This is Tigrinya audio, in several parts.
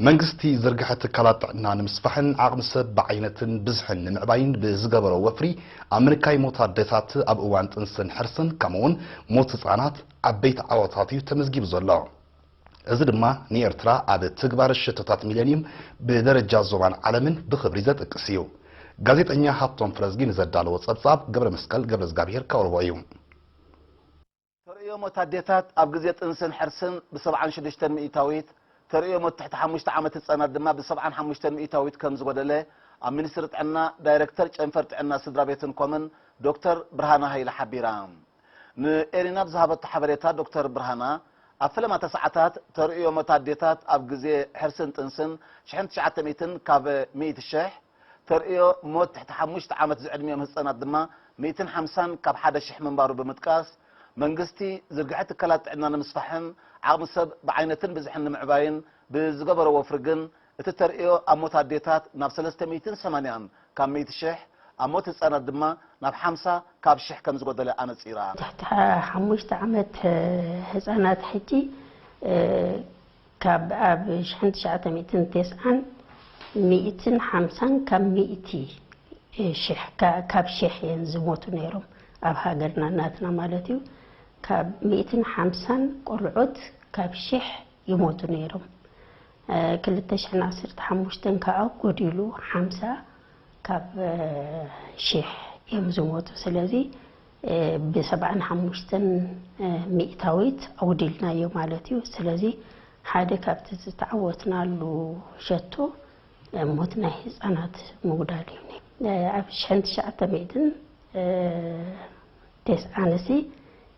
መንግስቲ ዝርግሐ ትካላት ጥዕና ንምስፋሕን ዓቕሚ ሰብ ብዓይነትን ብዝሕን ንምዕባይን ብዝገበሮ ወፍሪ ኣብ ምንካይ ሞት ኣዴታት ኣብ እዋን ጥንስን ሕርስን ከምኡውን ሞት ህፃናት ዓበይቲ ዓወታት እዩ ተመዝጊቡ ዘሎ። እዚ ድማ ንኤርትራ ኣብ ትግባረ ሸቶታት ሚሌኒየም ብደረጃ ዞባን ዓለምን ብኽብሪ ዘጥቅስ እዩ። ጋዜጠኛ ሃብቶም ፍረዝጊ ንዘዳለዎ ጸብጻብ ገብረ መስቀል ገብረ እግዚኣብሔር ከቕርቦ እዩ። ተርእዮ ሞት ኣዴታት ኣብ ግዜ ጥንስን ሕርስን ብ76 ሚእታዊት፣ ተርእዮ ሞት ትሕቲ ሓሙሽተ ዓመት ህጻናት ድማ ብ75 ሚእታዊት ከም ዝጎደለ ኣብ ሚኒስትሪ ጥዕና ዳይረክተር ጨንፈር ጥዕና ስድራ ቤትን ኮምን ዶክተር ብርሃነ ሃይለ ሓቢራ። ንኤሪና ብዝሃበቶ ሓበሬታ ዶክተር ብርሃና ኣብ ፈለማታ ሰዓታት ተርእዮ ሞት ኣዴታት ኣብ ግዜ ሕርስን ጥንስን ሽሕን ትሽዓተ ሚእትን ካብ ሚእቲ ሽሕ፣ ተርእዮ ሞት ትሕቲ ሓሙሽተ ዓመት ዝዕድሚኦም ህጻናት ድማ ሚእትን ሓምሳን ካብ ሓደ ሽሕ ምንባሩ ብምጥቃስ መንግስቲ ዝርግሐ ትካላት ጥዕና ንምስፋሕን ዓቕሚ ሰብ ብዓይነትን ብዝሕን ንምዕባይን ብዝገበሮ ወፍሪ ግን እቲ ተርእዮ ኣብ ሞት ኣዴታት ናብ ሰለስተ ሚእትን ሰማንያን ካብ ሚእቲ ሽሕ ኣብ ሞት ህጻናት ድማ ናብ ሓምሳ ካብ ሽሕ ከም ዝጎደለ ኣነጺራ። ትሕቲ ሓሙሽተ ዓመት ህጻናት ሕጂ ካብ ኣብ ሽሕን ትሽዓተ ሚእትን ተስዓን ሚእትን ሓምሳን ካብ ሚእቲ ሽሕ ካብ ሽሕ እየን ዝሞቱ ነይሮም ኣብ ሃገርና ናትና ማለት እዩ። ካብ ሚእትን ሓምሳን ቆልዑት ካብ ሽሕ ይሞቱ ነይሮም። ክልተ ሽሕን ዓሰርተ ሓሙሽተን ከዓ ጎዲሉ ሓምሳ ካብ ሽሕ እዮም ዝሞቱ። ስለዚ ብሰብዓን ሓሙሽተን ሚእታዊት ኣጉዲልናዮ ማለት እዩ። ስለዚ ሓደ ካብቲ ዝተዓወትናሉ ሸቶ ሞት ናይ ህፃናት ምጉዳል እዩ። ኣብ ሽሕን ትሽዓተ ሚእትን ተስዓንሲ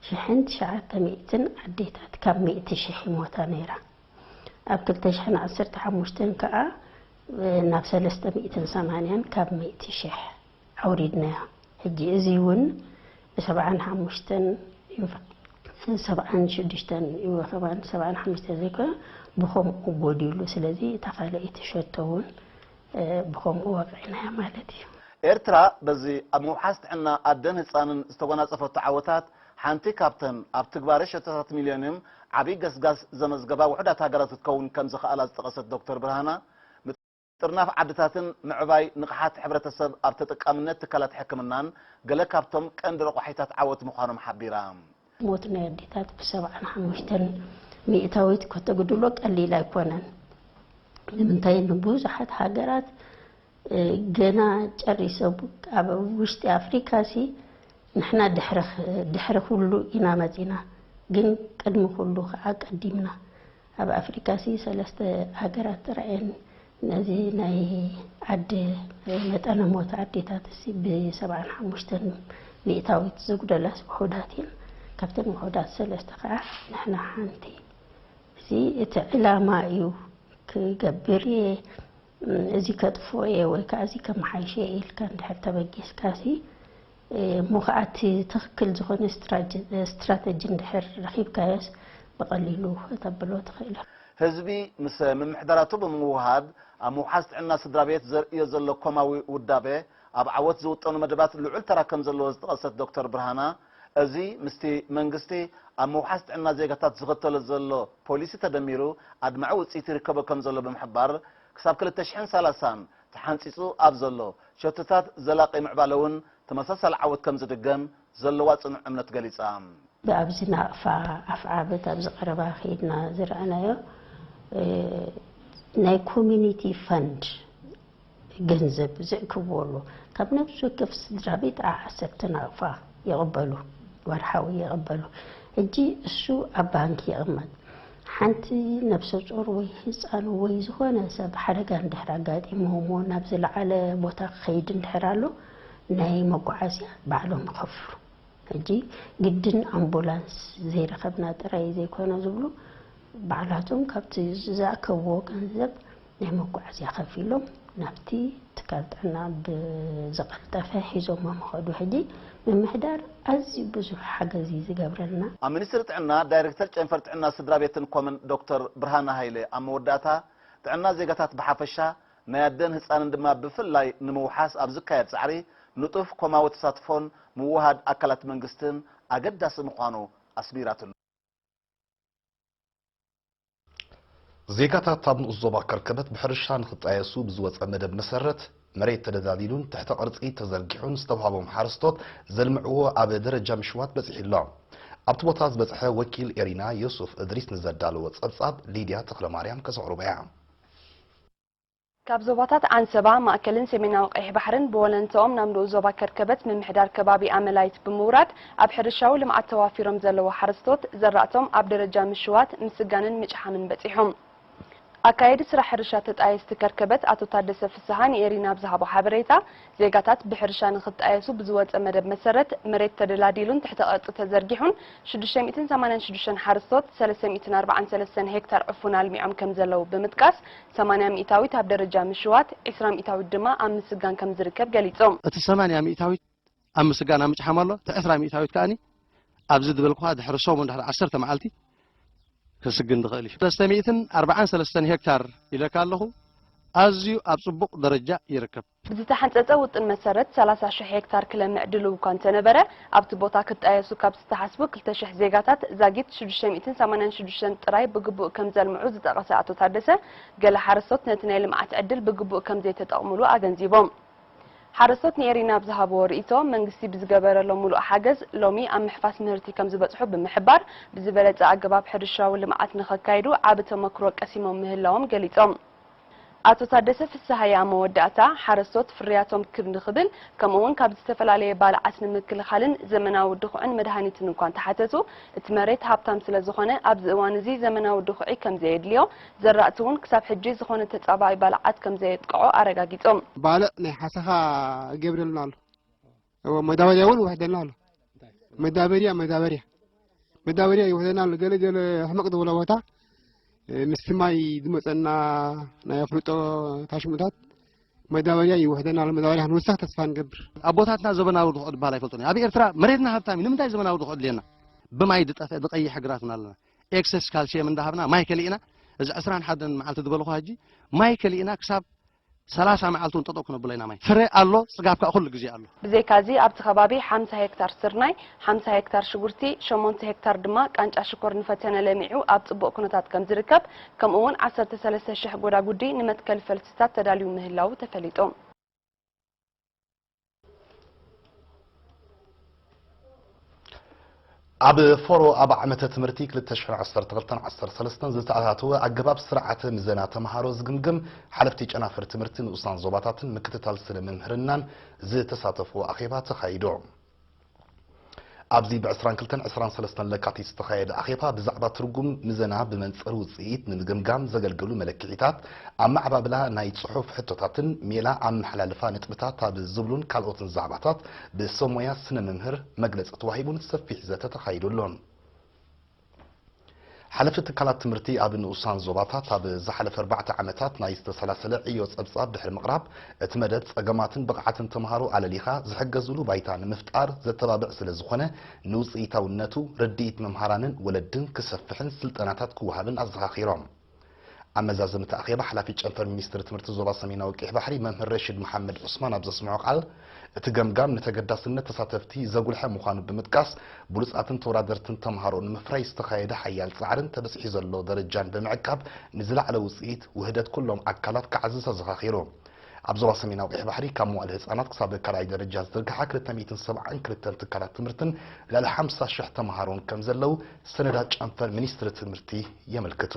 ሽሕን ትሽዓተ ሚእትን ኣዴታት ካብ ሚእቲ ሽሕ ይሞታ ነይራ። ኣብ ክልተ ሽሕን ዓሰርተ ሓሙሽተን ከዓ ናብ ሰለስተ ሚእትን ሰማንያን ካብ ሚእቲ ሽሕ ኣውሪድናዮ። ሕጂ እዚ እውን ብሰብዓን ሓሙሽተን ሰብዓን ሽዱሽተን ይወኸባን ሰብዓን ሓሙሽተ ዘይኮነ ብኸምኡ ጎዲሉ። ስለዚ እታ ካልኣይቲ ሸቶ እውን ብኸምኡ ወቂዕናያ ማለት እዩ። ኤርትራ በዚ ኣብ ምውሓስ ጥዕና ኣደን ህጻንን ዝተጎናጸፈቶ ዓወታት ሓንቲ ካብተን ኣብ ትግባረ ሸቶታት ሚልዮኒየም ዓብዪ ገስጋስ ዘመዝገባ ውሑዳት ሃገራት ክትከውን ከም ዝኸኣላ ዝጠቐሰት ዶክተር ብርሃና፣ ምጥርናፍ ዓድታትን ምዕባይ ንቕሓት ሕብረተሰብ ኣብ ተጠቃምነት ትካላት ሕክምናን ገለ ካብቶም ቀንዲ ረቋሒታት ዓወት ምዃኖም ሓቢራ። ሞት ናይ ኣዴታት ብሰብዓን ሓሙሽተን ሚእታዊት ከተጉድሎ ቀሊል ኣይኮነን። ንምንታይ ንብዙሓት ሃገራት ገና ጨሪሶም ኣብ ውሽጢ ኣፍሪካ ሲ ንሕና ድሕሪ ኩሉ ኢና መፂና፣ ግን ቅድሚ ኩሉ ከዓ ቀዲምና። ኣብ ኣፍሪካ ሲ ሰለስተ ሃገራት ጥራይ እየን ነዚ ናይ ዓዲ መጠነ ሞት ኣዴታት ሲ ብሰብዓን ሓሙሽተን ሚእታዊት ዝጉደላስ ውሑዳት እየን። ካብተን ውሑዳት ሰለስተ ከዓ ንሕና ሓንቲ። እዚ እቲ ዕላማ እዩ ክገብር እየ እዚ ከጥፍኦ እየ ወይ ከዓ እዚ ከመሓይሸ እየ ኢልካ እንድሕር ተበጊስካ ሲ እሞ ከዓ እቲ ትኽክል ዝኾነ ስትራተጂ እንድሕር ረኺብካዮስ ብቐሊሉ ከተብሎ ትኽእል ኢኻ። ህዝቢ ምስ ምምሕዳራቱ ብምውህሃድ ኣብ ምውሓስ ጥዕና ስድራ ቤት ዘርእዮ ዘሎ ኮማዊ ውዳበ ኣብ ዓወት ዝውጠኑ መደባት ልዑል ተራ ከም ዘለዎ ዝጠቐሰት ዶክተር ብርሃና፣ እዚ ምስቲ መንግስቲ ኣብ ምውሓስ ጥዕና ዜጋታት ዝኽተሎ ዘሎ ፖሊሲ ተደሚሩ ኣድማዒ ውፅኢት ይርከቦ ከም ዘሎ ብምሕባር፣ ክሳብ ክልተ ሽሕን ሰላሳን ተሓንፂፁ ኣብ ዘሎ ሸቶታት ዘላቒ ምዕባለ እውን ተመሳሳሊ ዓወት ከም ዝድገም ዘለዋ ፅኑዕ እምነት ገሊፃ። ብኣብዚ ናቕፋ ኣፍዓበት ኣብዚ ቀረባ ከይድና ዝረኣናዮ ናይ ኮሚኒቲ ፈንድ ገንዘብ ዝእክብዎ ኣሎ። ካብ ነፍሲ ወከፍ ስድራ ቤት ዓሰርተ ናቕፋ ይቕበሉ፣ ወርሓዊ ይቕበሉ። ሕጂ እሱ ኣብ ባንክ ይቕመጥ። ሓንቲ ነብሰ ጾር ወይ ህፃን ወይ ዝኾነ ሰብ ሓደጋ እንድሕር ኣጋጢምዎ ናብ ዝለዓለ ቦታ ክኸይድ እንድሕር ኣሎ ናይ መጓዓዝያ ባዕሎም ይኸፍሉ። ሕጂ ግድን ኣምቡላንስ ዘይረኸብና ጥራይ ዘይኮነ ዝብሉ ባዕላቶም ካብቲ ዝኣከብዎ ገንዘብ ናይ መጓዓዝያ ከፊሎም ናብቲ ትካል ጥዕና ብዝቐልጠፈ ሒዞሞ ምኸዱ። ሕጂ ምምሕዳር ኣዝዩ ብዙሕ ሓገዝ እዩ ዝገብረልና። ኣብ ሚኒስትሪ ጥዕና ዳይሬክተር ጨንፈር ጥዕና ስድራ ቤትን ኮምን ዶክተር ብርሃነ ሃይለ ኣብ መወዳእታ ጥዕና ዜጋታት ብሓፈሻ ናይ ኣደን ህፃንን ድማ ብፍላይ ንምውሓስ ኣብ ዝካየድ ፃዕሪ ንጡፍ ኮማዊ ተሳትፎን ምውህሃድ ኣካላት መንግስትን ኣገዳሲ ምዃኑ ኣስሚራትሉ። ዜጋታት ኣብ ንኡስ ዞባ ከርከበት ብሕርሻ ንኽጣየሱ ብዝወፀ መደብ መሰረት፣ መሬት ተደላዲሉን ትሕተ ቅርፂ ተዘርጊሑን ዝተውሃቦም ሓረስቶት ዘልምዕዎ ኣብ ደረጃ ምሽዋት በፂሑ ኣሎ። ኣብቲ ቦታ ዝበፅሐ ወኪል ኤሪና ዮሱፍ እድሪስ ንዘዳለዎ ፀብፃብ ሊድያ ተኽለማርያም ከዘቕርቦ እያ። ካብ ዞባታት ዓንሰባ፣ ማእከልን ሰሜናዊ ቀይሕ ባሕርን ብወለንትኦም ናብ ንኡስ ዞባ ከርከበት ምምሕዳር ከባቢ ኣመላይት ብምውራድ ኣብ ሕርሻዊ ልምዓት ተዋፊሮም ዘለዉ ሓረስቶት ዘራእቶም ኣብ ደረጃ ምሽዋት፣ ምስጋንን ምጭሓምን በፂሖም። ኣካየዲ ስራሕ ሕርሻ ተጣየስቲ ከርከበት ኣቶ ታደሰ ፍስሃ ንኤሪና ኣብ ዝሃቦ ሓበሬታ፣ ዜጋታት ብሕርሻ ንኽጣየሱ ብዝወፀ መደብ መሰረት መሬት ተደላዲሉን ትሕተ ቅርፂ ተዘርጊሑን ሽዱሽተ ሚእትን ሰማንያን ሽዱሽተን ሓረስቶት ሰለስተ ሚእትን ኣርባዓን ሰለስተን ሄክታር ዕፉን ኣልሚዖም ከም ዘለዉ ብምጥቃስ፣ ሰማንያ ሚእታዊት ኣብ ደረጃ ምሽዋት፣ ዒስራ ሚእታዊት ድማ ኣብ ምስጋን ከም ዝርከብ ገሊፆም። እቲ ሰማንያ ሚእታዊት ኣብ ምስጋን ኣብ ምጭሓም ኣሎ፣ እቲ ዕስራ ሚእታዊት ከኣኒ ኣብዚ ዝበልኩኻ ድሕሪ ሰሙን ድሕሪ ዓሰርተ መዓልቲ ክስግን ዝኽእል እዩ። ሰለስተ ሚእትን ኣርባዓን ሰለስተን ሄክታር ኢለካ ኣለኹ፣ ኣዝዩ ኣብ ጽቡቕ ደረጃ ይርከብ። ብዝተሓንጸጸ ውጥን መሰረት ሰላሳ ሽሕ ሄክታር ክለምዕ ድልው እኳ እንተነበረ፣ ኣብቲ ቦታ ክጣየሱ ካብ ዝተሓስቡ ክልተ ሽሕ ዜጋታት ዛጊት ሽዱሽተ ሚእትን ሰማንያን ሽዱሽተን ጥራይ ብግቡእ ከም ዘልምዑ ዝጠቐሰ ኣቶ ታደሰ፣ ገለ ሓረስቶት ነቲ ናይ ልምዓት ዕድል ብግቡእ ከም ዘይተጠቕሙሉ ኣገንዚቦም። ሓረስቶት ንኤሪና ኣብ ዝሃብዎ ርእይቶ፣ መንግስቲ ብዝገበረሎም ምሉእ ሓገዝ ሎሚ ኣብ ምሕፋስ ምህርቲ ከም ዝበጽሑ ብምሕባር፣ ብዝበለጸ ኣገባብ ሕርሻዊ ልምዓት ንኸካይዱ ዓቢ ተመክሮ ቀሲሞም ምህላዎም ገሊጾም። ኣቶ ታደሰ ፍስሃየ ኣብ መወዳእታ፣ ሓረስቶት ፍርያቶም ክብ ንኽብል፣ ከምኡ'ውን ካብ ዝተፈላለየ ባልዓት ንምክልኻልን ዘመናዊ ድኹዕን መድሃኒትን እኳ እንተሓተቱ፣ እቲ መሬት ሃብታም ስለ ዝኾነ፣ ኣብዚ እዋን እዚ ዘመናዊ ድኹዒ ከም ዘየድልዮ፣ ዘራእቲ እውን ክሳብ ሕጂ ዝኾነ ተጻባኢ ባልዓት ከም ዘየጥቅዖ ኣረጋጊጾም። ባልዕ ናይ ሓሰኻ ይገብረልና ኣሎ። እወ፣ መዳበርያ እውን ይውሕደልና ኣሎ። መዳበርያ፣ መዳበርያ፣ መዳበርያ ይውሕደልና ኣሎ። ገለ ገለ ሕመቕ ዝበሎ ቦታ፣ እ፣ ምስቲ ማይ ዝመፀና ናይ ኣፍልጦ ታሽሙታት መዳበርያ ይውሕደና ኣሎ። መዳበርያ ክንውስኽ ተስፋ ንገብር። ኣቦታትና ዘበናዊ ድኹዒ ዝበሃል ኣይፈልጡን እዮም። ኣብ ኤርትራ መሬትና ሃብታም እዩ። ንምንታይ ዘበናዊ ድኹዒ ኣድልየና? ብማይ ዝጠፍአ ዝቐይሕ ግራትና ኣለና። ኤክሰስ ካልሲየም እንዳሃብና ማይ ከሊእና፣ እዚ ዕስራን ሓደን መዓልቲ ዝበልኹ ሕጂ ማይ ከሊእና ክሳብ ሰላሳ መዓልቲ እውን ጠጠው ክነብሎ ኢና ማይ። ፍረ ኣሎ፣ ጽጋብ ከኣ ኩሉ ግዜ ኣሎ። ብዘይካዚ ኣብቲ ከባቢ ሓምሳ ሄክታር ስርናይ፣ ሓምሳ ሄክታር ሽጉርቲ፣ ሸሞንተ ሄክታር ድማ ቃንጫ ሽኮር ንፈተነ ለሚዑ ኣብ ጽቡቕ ኩነታት ከም ዝርከብ፣ ከምኡ እውን ዓሰርተ ሰለስተ ሽሕ ጎዳጉዲ ንመትከሊ ፈልስታት ተዳልዩ ምህላዉ ተፈሊጡ። ኣብ ፎሮ ኣብ ዓመተ ትምህርቲ ክልተ ሽሕን ዓሰርተ ክልተን ዓሰርተ ሰለስተን ዝተኣታተወ ኣገባብ ስርዓተ ምዘና ተምሃሮ ዝግምግም ሓለፍቲ ጨናፍር ትምህርቲ ንኡሳን ዞባታትን ምክትታል ስነ ምምህርናን ዝተሳተፍዎ ኣኼባ ተኻይዶ። ኣብዚ ብ ዕስራን ክልተን ዕስራን ሰለስተን ለካቲት ዝተኻየደ ኣኼባ ብዛዕባ ትርጉም ምዘና ብመንጽር ውጽኢት ንምግምጋም ዘገልግሉ መለክዒታት፣ ኣመዓባብላ ናይ ጽሑፍ ሕቶታትን ሜላ ኣመሓላልፋ ነጥብታት ኣብ ዝብሉን ካልኦትን ዛዕባታት ብሰብ ሞያ ስነ መምህር መግለጺ ተዋሂቡን ሰፊሕ ዘተ ተኻይዱ ኣሎ። ሓለፍቲ ትካላት ትምህርቲ ኣብ ንኡሳን ዞባታት ኣብ ዝሓለፈ ኣርባዕተ ዓመታት ናይ ዝተሰላሰለ ዕዮ ጸብጻብ ድሕሪ ምቕራብ፣ እቲ መደብ ጸገማትን ብቕዓትን ተምሃሮ ኣለሊኻ ዝሕገዝሉ ባይታ ንምፍጣር ዘተባብዕ ስለ ዝኾነ፣ ንውጽኢታውነቱ ርድኢት መምሃራንን ወለድን ክሰፍሕን ስልጠናታት ክወሃብን ኣዘኻኺሮም። ኣብ መዛዘሚ እቲ ኣኼባ፣ ሓላፊ ጨንፈር ሚኒስትሪ ትምህርቲ ዞባ ሰሜናዊ ቀይሕ ባሕሪ መምህር ረሺድ መሓመድ ዑስማን ኣብ ዘስምዖ ቃል፣ እቲ ገምጋም ንተገዳስነት ተሳተፍቲ ዘጉልሐ ምዃኑ ብምጥቃስ፣ ብሉጻትን ተወዳደርትን ተምሃሮ ንምፍራይ ዝተኻየደ ሓያል ጻዕርን ተበጺሑ ዘሎ ደረጃን ብምዕቃብ፣ ንዝለዓለ ውጽኢት ውህደት ኩሎም ኣካላት ክዓዝዝ ኣዘኻኺሩ። ኣብ ዞባ ሰሜናዊ ቀይሕ ባሕሪ ካብ መዋእለ ህጻናት ክሳብ ካልኣይ ደረጃ ዝዝርግሓ ክልተ ሚእትን ሰብዓን ክልተን ትካላት ትምህርትን ልዕሊ ሓምሳ ሽሕ ተምሃሮን ከም ዘለዉ ሰነዳት ጨንፈር ሚኒስትሪ ትምህርቲ የመልክቱ።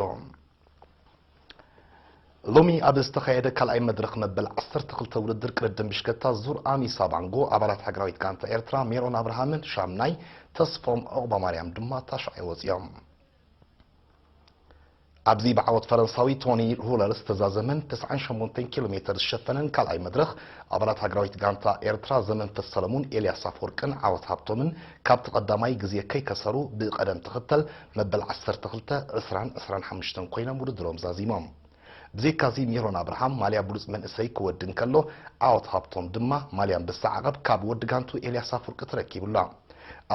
ሎሚ ኣብ ዝተኻየደ ካልኣይ መድረኽ መበል ዓሰርተ ክልተ ውድድር ቅድድም ብሽክለታ ዙር ኣሚሳ ባንጎ ኣባላት ሃገራዊት ጋንታ ኤርትራ ሜሮን ኣብርሃምን ሻምናይ ተስፎም ዑቕባማርያም ድማ ታሽዓይ ወጺኦም። ኣብዚ ብዓወት ፈረንሳዊ ቶኒ ሩለር ዝተዛዘመን ተስዓን ሸሞንተን ኪሎ ሜተር ዝሸፈነን ካልኣይ መድረኽ ኣባላት ሃገራዊት ጋንታ ኤርትራ ዘመንፈስ ሰለሙን ኤልያስ ኣፈወርቅን ዓወት ሃብቶምን ካብቲ ቀዳማይ ግዜ ከይከሰሩ ብቐደም ተኸተል መበል ዓሰርተ ክልተ፣ ዕስራን ዕስራን ሓሙሽተን ኮይኖም ውድድሮም ዛዚሞም። ብዘይካዚ ሜሮን ኣብርሃም ማልያ ብሉጽ መንእሰይ ክወዲ እንከሎ፣ ዓወት ሃብቶም ድማ ማልያ ኣንበሳ ዓቐብ ካብ ወዲ ጋንቱ ኤልያስ ኣፈወርቂ ተረኪቡላ።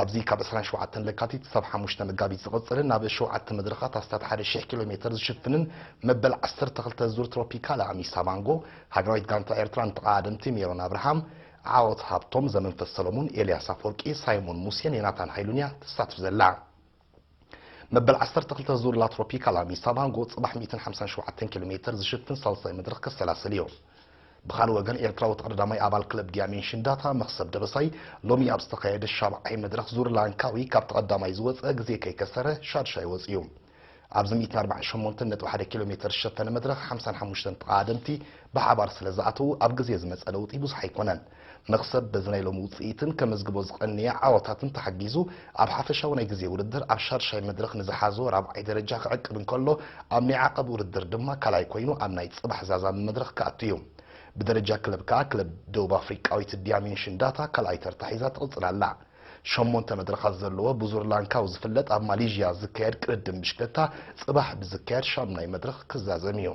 ኣብዚ ካብ ዕስራን ሸውዓተን ለካቲት ክሳብ ሓሙሽተ መጋቢት ዝቕጽልን ናብ ሸውዓተ መድረኻት ኣስታት ሓደ ሽሕ ኪሎ ሜተር ዝሽፍንን መበል ዓሰርተ ክልተ ዙር ትሮፒካል ኣሚሳ ባንጎ፣ ሃገራዊት ጋንታ ኤርትራ ንተቐዳደምቲ ሜሮን ኣብርሃም፣ ዓወት ሃብቶም፣ ዘመንፈስ ሰለሙን፣ ኤልያስ ኣፈወርቂ፣ ሳይሞን ሙሴን ዮናታን ሃይሉን'ያ ትሳትፍ ዘላ። መበል ዓሰርተ ክልተ ዙር ላትሮፒካላ ሚሳባንጎ ጽባሕ ሚእትን ሓምሳን ሸውዓተን ኪሎ ሜትር ዝሽፍን ሳልሳይ መድረኽ ከሰላስል እዩ። ብኻልእ ወገን፣ ኤርትራዊ ተቐዳዳማይ ኣባል ክለብ ዲያሜንሽን ዳታ መኽሰብ ደበሳይ፣ ሎሚ ኣብ ዝተኻየደ ሻብዓይ መድረኽ ዙር ላንካዊ ካብ ተቐዳማይ ዝወጸ ግዜ ከይከሰረ ሻድሻይ ወጺኡ። ኣብዚ ሚእትን ኣርባዓን ሸሞንተን ነጥቢ ሓደ ኪሎ ሜትር ዝሸፈነ መድረኽ ሓምሳን ሓሙሽተን ተቐዳደምቲ ብሓባር ስለ ዝኣተዉ ኣብ ግዜ ዝመጸ ለውጢ ብዙሕ ኣይኮነን። መኽሰብ በዚ ናይ ሎሚ ውጽኢትን ከመዝግቦ ዝቐነየ ዓወታትን ተሓጊዙ ኣብ ሓፈሻዊ ናይ ግዜ ውድድር ኣብ ሻድሻይ መድረኽ ንዝሓዞ ራብዓይ ደረጃ ክዕቅብ እንከሎ ኣብ ናይ ዓቐብ ውድድር ድማ ካልኣይ ኮይኑ ኣብ ናይ ጽባሕ ዛዛሚ መድረኽ ክኣቱ እዩ። ብደረጃ ክለብ ከኣ ክለብ ደቡብ ኣፍሪቃዊት ዲያሜንሽን ዳታ ካልኣይ ተርታ ሒዛ ትቕጽል ኣላ። ሸሞንተ መድረኻት ዘለዎ ብዙር ላንካው ዝፍለጥ ኣብ ማሌዥያ ዝካየድ ቅድድም ብሽክለታ ጽባሕ ብዝካየድ ሻምናይ መድረኽ ክዛዘም እዩ።